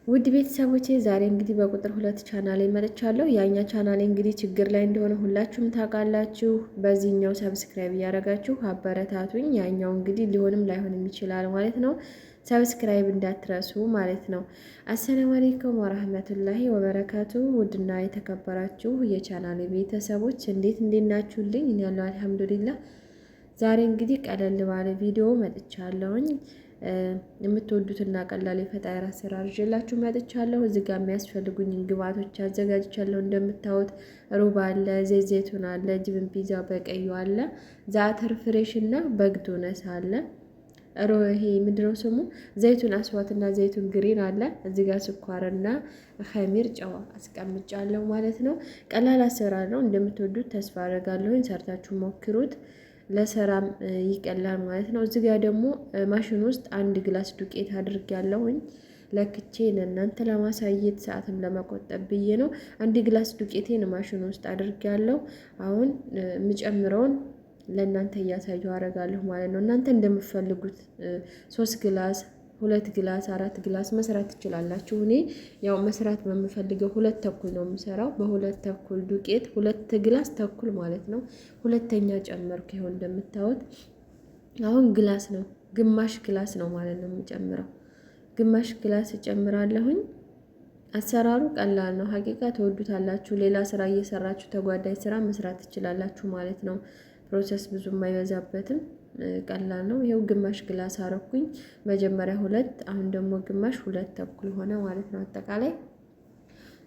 ውድ ቤተሰቦቼ ዛሬ እንግዲህ በቁጥር 2 ቻናሌ መጥቻለሁ። ያኛ ቻናሌ እንግዲህ ችግር ላይ እንደሆነ ሁላችሁም ታውቃላችሁ። በዚህኛው subscribe እያደረጋችሁ አበረታቱኝ። ያኛው እንግዲህ ሊሆንም ላይሆንም ይችላል ማለት ነው። subscribe እንዳትረሱ ማለት ነው። السلام عليكم ورحمة الله وبركاته። ውድና የተከበራችሁ የቻናሌ ቤተሰቦች እንዴት እንዴት ናችሁልኝ? እኔ ያለው الحمد لله። ዛሬ እንግዲህ ቀለል ባለ ቪዲዮ መጥቻለሁኝ። የምትወዱትና ቀላል የፈጣሪ አሰራር ይዤላችሁ መጥቻለሁ። እዚህ ጋር የሚያስፈልጉኝን ግብአቶች አዘጋጅቻለሁ። እንደምታዩት ሩብ አለ፣ زيت زيتون አለ፣ جبن ፒዛ በቀዩ አለ፣ زعتر fresh እና بقدونس አለ። ይሄ ምንድነው ስሙ? زيتون أسود እና زيتون green አለ። እዚህ ጋር ስኳርና خمير ጨው አስቀምጫለሁ ማለት ነው። ቀላል አሰራር ነው። እንደምትወዱት ተስፋ አደርጋለሁኝ። ሰርታችሁ ሞክሩት። ለሰራም ይቀላል ማለት ነው። እዚህ ጋር ደግሞ ማሽን ውስጥ አንድ ግላስ ዱቄት አድርጌያለሁኝ ለክቼ ለእናንተ ለማሳየት ሰዓትም ለመቆጠብ ብዬ ነው። አንድ ግላስ ዱቄቴን ማሽን ውስጥ አድርጌያለሁ። አሁን የምጨምረውን ለእናንተ እያሳየሁ አደርጋለሁ ማለት ነው። እናንተ እንደምትፈልጉት 3 ግላስ፣ 2 ግላስ፣ 4 ግላስ መስራት ትችላላችሁ። እኔ ያው መስራት በምፈልገው 2.5 ነው የምሰራው። በ2.5 ዱቄት 2 ግላስ ተኩል ማለት ነው። ሁለተኛ ጨመርኩ። ይኸው እንደምታዩት አሁን ግላስ ነው፣ ግማሽ ግላስ ነው ማለት ነው የምጨምረው። ግማሽ ግላስ እጨምራለሁኝ። አሰራሩ ቀላል ነው። حقيقة ትወዱታላችሁ። ሌላ ስራ እየሰራችሁ ተጓዳኝ ስራ መስራት ትችላላችሁ ማለት ነው። process ብዙም አይበዛበትም። ቀላል ነው። ይኸው ግማሽ ግላስ አረኩኝ። መጀመሪያ 2፣ አሁን ደግሞ ግማሽ 2.5 ሆነ ማለት ነው አጠቃላይ።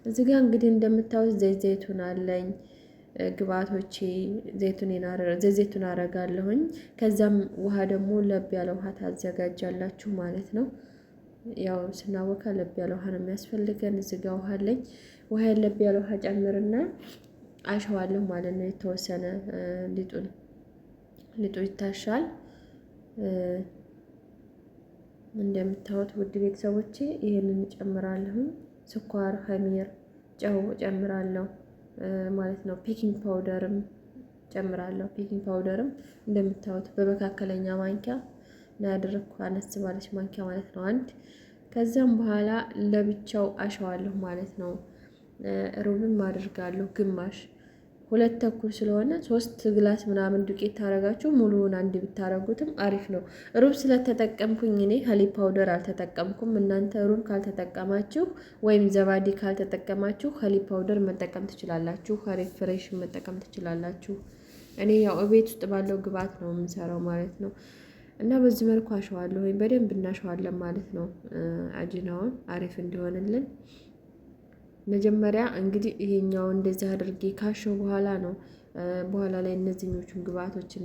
እዚህ ጋር እንግዲህ እንደምታዩት زيت زيتون አለኝ ግብአቶቼ زيت زيتون አረጋለሁኝ። ከዛም ውሃ ደግሞ ለብ ያለ ውሃ ታዘጋጃላችሁ ማለት ነው። ያው ስናቦካ ለብ ያለ ውሃ ነው የሚያስፈልገን። እዚህ ጋር ውሃ አለኝ። ውሃ ለብ ያለ ውሃ ጨምርና አሸዋለሁ ማለት ነው። የተወሰነ ሊጡን ሊጡ ይታሻል። እንደምታዩት ውድ ቤተሰቦቼ ይህንን እጨምራለሁ። ስኳር፣ خمير፣ ጨው እጨምራለሁ ማለት ነው። baking powder ም ጨምራለሁ። baking powder ም እንደምታዩት በመካከለኛ ማንኪያ ነው ያደረግኩ፣ አነስ ባለች ማንኪያ ማለት ነው አንድ። ከዛም በኋላ ለብቻው አሸዋለሁ ማለት ነው። ሩብም አድርጋለሁ ግማሽ 2.5 ስለሆነ 3 ግላስ ምናምን ዱቄት ታረጋችሁ ሙሉውን አንድ ብታረጉትም አሪፍ ነው። ሩብ ስለተጠቀምኩኝ እኔ حليب powder አልተጠቀምኩም። እናንተ ሩብ ካልተጠቀማችሁ ወይም زبادي ካልተጠቀማችሁ حليب powder መጠቀም ትችላላችሁ። حليب fresh መጠቀም ትችላላችሁ። እኔ ያው እቤት ውስጥ ባለው ግብአት ነው የምሰራው ማለት ነው። እና በዚህ መልኩ አሸዋለሁ ወይም በደንብ እናሸዋለን ማለት ነው። አጅናውን አሪፍ እንዲሆንልን መጀመሪያ እንግዲህ ይሄኛው እንደዚህ አድርጌ ካሸው በኋላ ነው በኋላ ላይ እነዚህኞቹን ግብአቶችን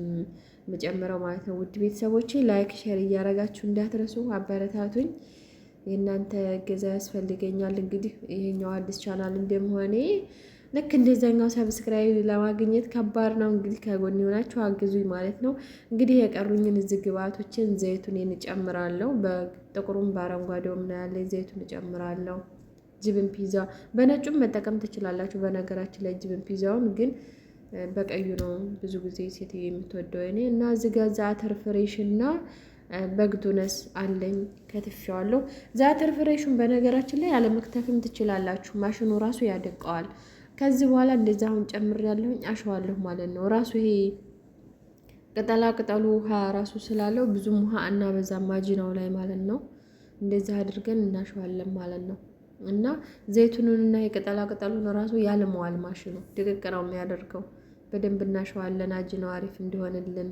መጨመረው ማለት ነው። ውድ ቤተሰቦቼ like፣ share እያደረጋችሁ እንዳትረሱ፣ አበረታቱኝ። የእናንተ እገዛ ያስፈልገኛል። እንግዲህ ይሄኛው አዲስ ቻናል እንደመሆኔ ልክ እንደዛኛው subscribe ለማግኘት ከባድ ነው። እንግዲህ ከጎን የሆናችሁ አግዙኝ ማለት ነው። እንግዲህ የቀሩኝን እዚህ ግብአቶችን ዘይቱን እጨምራለሁ። በጥቁሩም በአረንጓዴውም ነው ያለ ዘይቱን እጨምራለሁ። جبن ፒዛ በነጩም መጠቀም ትችላላችሁ። በነገራችን ላይ جبن ፒዛውን ግን በቀዩ ነው ብዙ ጊዜ ሴትዮ የምትወደው እኔ እና እዚህ ጋ زعتر fresh እና بقدونس አለኝ ከትፌዋለሁ። زعتر fresh ኡን በነገራችን ላይ ያለመክተፍም ትችላላችሁ። ማሽኑ ራሱ ያደቀዋል። ከዚህ በኋላ እንደዚ አሁን ጨምሬያለሁኝ አሸዋለሁ ማለት ነው። ራሱ ይሄ ቅጠላ ቅጠሉ ውሃ ራሱ ስላለው ብዙም ውሃ አናበዛም ማጂናው ላይ ማለት ነው። እንደዚህ አድርገን እናሸዋለን ማለት ነው። እና ዘይቱንና የቅጠላ ቅጠሉን ራሱ ያልመዋል ማሽኑ ድቅቅ ነው የሚያደርገው። በደንብ እናሸዋለን አጅነው አሪፍ እንዲሆንልን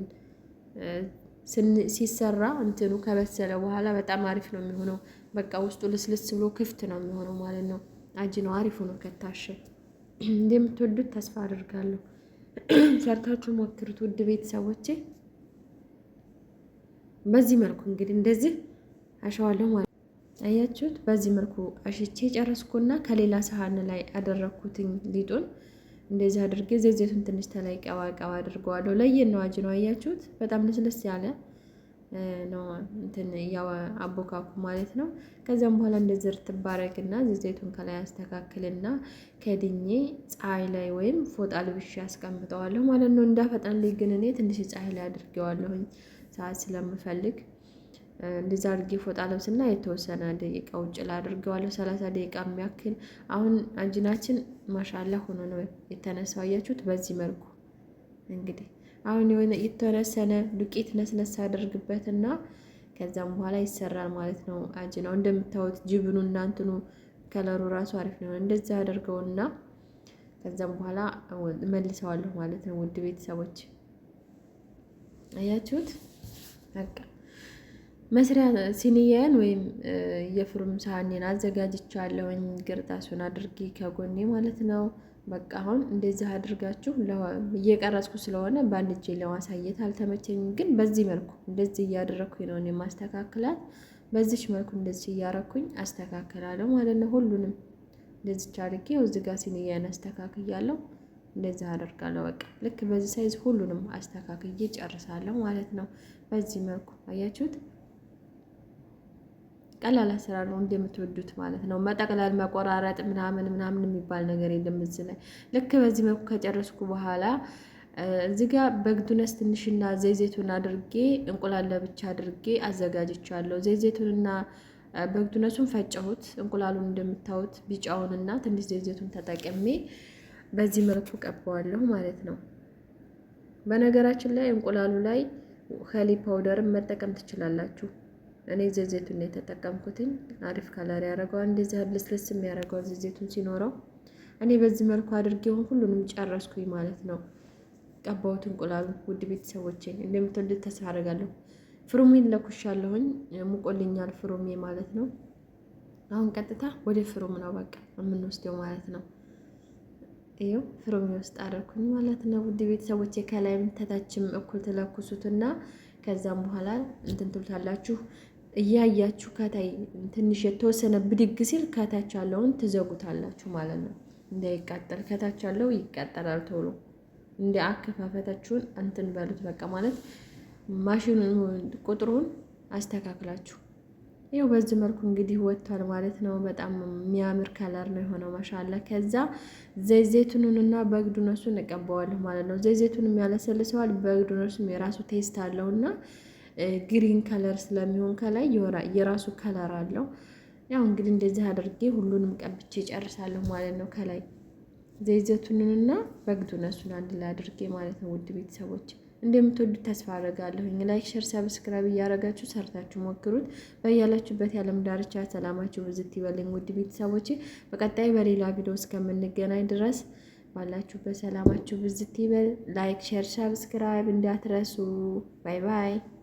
ሲሰራ እንትኑ ከበሰለ በኋላ በጣም አሪፍ ነው የሚሆነው። በቃ ውስጡ ልስልስ ብሎ ክፍት ነው የሚሆነው ማለት ነው። አጅነው አሪፍ ሆኖ ከታሸ እንደምትወዱት ተስፋ አድርጋለሁ። ሰርታችሁ ሞክሩት ውድ ቤተሰቦቼ። በዚህ መልኩ እንግዲህ እንደዚህ አሸዋለሁ ማለት አያችሁት። በዚህ መልኩ አሽቼ ጨረስኩና ከሌላ ሰሃን ላይ አደረግኩትኝ ሊጡን እንደዚህ አድርጌ ዘይቱን ትንሽ ተላይ ቀባ ቀባ አድርገዋለሁ። ለየት ነው አጅ ነው አያችሁት። በጣም ልስልስ ያለ ነው እንትን ያው አቦካኩ ማለት ነው። ከዚያም በኋላ እንደዚህ እርጥብ ዘይቱን ከላይ አስተካክልና ከድኜ ፀሐይ ላይ ወይም ፎጣ ልብሼ አስቀምጠዋለሁ ማለት ነው። እንዳፈጠንልኝ ግን እኔ ትንሽ ፀሐይ ላይ አድርጌዋለሁኝ ሰዓት ስለምፈልግ። እንደዛ አድርጌ ፎጣ ለብስና የተወሰነ ደቂቃ ውጭ ላይ አድርገዋለሁ፣ 30 ደቂቃ የሚያክል። አሁን አጅናችን ማሻላ ሆኖ ነው የተነሳው። አያችሁት? በዚህ መልኩ እንግዲህ አሁን የሆነ የተወሰነ ዱቄት ነስነስ አድርግበትና ከዛም በኋላ ይሰራል ማለት ነው። አጅናው እንደምታዩት ጅብኑ እና እንትኑ ከለሩ ራሱ አሪፍ ነው። እንደዛ አድርገውና ከዛም በኋላ መልሰዋለሁ ማለት ነው። ውድ ቤተሰቦች አያችሁት? በቃ መስሪያ ሲኒያን ወይም የፍሩም ሳህኔን አዘጋጅቻለሁኝ። ግርጣሱን አድርጌ ከጎኔ ማለት ነው። በቃ አሁን እንደዚህ አድርጋችሁ እየቀረጽኩ ስለሆነ በአንድ እጄ ለማሳየት አልተመቸኝም፣ ግን በዚህ መልኩ እንደዚህ እያደረግኩኝ ነው የማስተካክላት። በዚች መልኩ እንደዚህ እያረኩኝ አስተካክላለሁ ማለት ነው። ሁሉንም እንደዚች አድርጌ እዚህ ጋር ሲኒያን አስተካክያለሁ። እንደዚህ አደርጋለሁ። በቃ ልክ በዚህ size ሁሉንም አስተካክዬ ጨርሳለሁ ማለት ነው። በዚህ መልኩ አያችሁት። ቀላል አሰራር ነው እንደምትወዱት ማለት ነው። መጠቅለል፣ መቆራረጥ ምናምን ምናምን የሚባል ነገር የለም እዚህ ላይ። ልክ በዚህ መልኩ ከጨረስኩ በኋላ እዚህ ጋር بقدونس ትንሽና زيت زيتون አድርጌ እንቁላል ለብቻ አድርጌ አዘጋጅቻለሁ። زيت زيتون ና بقدونس ኡን ፈጨሁት። እንቁላሉን እንደምታዩት ቢጫውንና ትንሽ زيت زيتون ተጠቅሜ በዚህ መልኩ ቀባዋለሁ ማለት ነው። በነገራችን ላይ እንቁላሉ ላይ حليب powder ን መጠቀም ትችላላችሁ። እኔ زيت زيتون ነው የተጠቀምኩትኝ። አሪፍ color ያደርገዋል። እንደዚህ ልስልስ የሚያደርገዋል زيت زيتون ሲኖረው። እኔ በዚህ መልኩ አድርጌውን ሁሉንም ጨረስኩኝ ማለት ነው። ቀባሁት እንቁላሉ። ውድ ቤተሰቦቼ እንደምትወዱት ተስፋ አደርጋለሁ። ፍሩሜን ለኩሻለሁኝ፣ ሙቆልኛል ፍሩሜ ማለት ነው። አሁን ቀጥታ ወደ ፍሩም ነው በቃ የምንወስደው ማለት ነው። ይኸው ፍሩሜ ውስጥ አደረኩኝ ማለት ነው። ውድ ቤተሰቦቼ ከላይም ተታችም እኩል ትለኩሱትና ከዛም በኋላ እንትን ትሉታላችሁ እያያችሁ ከታይ ትንሽ የተወሰነ ብድግ ሲል ከታች ያለውን ትዘጉታላችሁ ማለት ነው፣ እንዳይቃጠል። ከታች ያለው ይቃጠላል ቶሎ። እንደ አከፋፈታችሁን እንትን በሉት በቃ ማለት ማሽኑን ቁጥሩን አስተካክላችሁ ይኸው በዚህ መልኩ እንግዲህ ወጥቷል ማለት ነው። በጣም የሚያምር color ነው የሆነው ማሻላ። ከዛ زيت زيتون ኑንና بقدونس ኡን እቀባዋለሁ ማለት ነው። زيت زيتون ም ያለሰልሰዋል፣ بقدونس ኡም የራሱ taste አለውና green color ስለሚሆን ከላይ የራሱ color አለው። ያው እንግዲህ እንደዚህ አድርጌ ሁሉንም ቀብቼ ጨርሳለሁ ማለት ነው። ከላይ زيت زيتون ኑንና بقدونس ኡን አንድ ላይ አድርጌ ማለት ነው። ውድ ቤተሰቦች እንደምትወዱት ተስፋ አደርጋለሁኝ። Like፣ share፣ subscribe እያደረጋችሁ ሰርታችሁ ሞክሩት። በያላችሁበት የዓለም ዳርቻ ሰላማችሁ ብዝት ይበልኝ። ውድ ቤተሰቦቼ በቀጣይ በሌላ ቪዲዮ እስከምንገናኝ ድረስ ባላችሁበት ሰላማችሁ ብዝት ይበል። Like፣ share፣ subscribe እንዳትረሱ። Bye bye።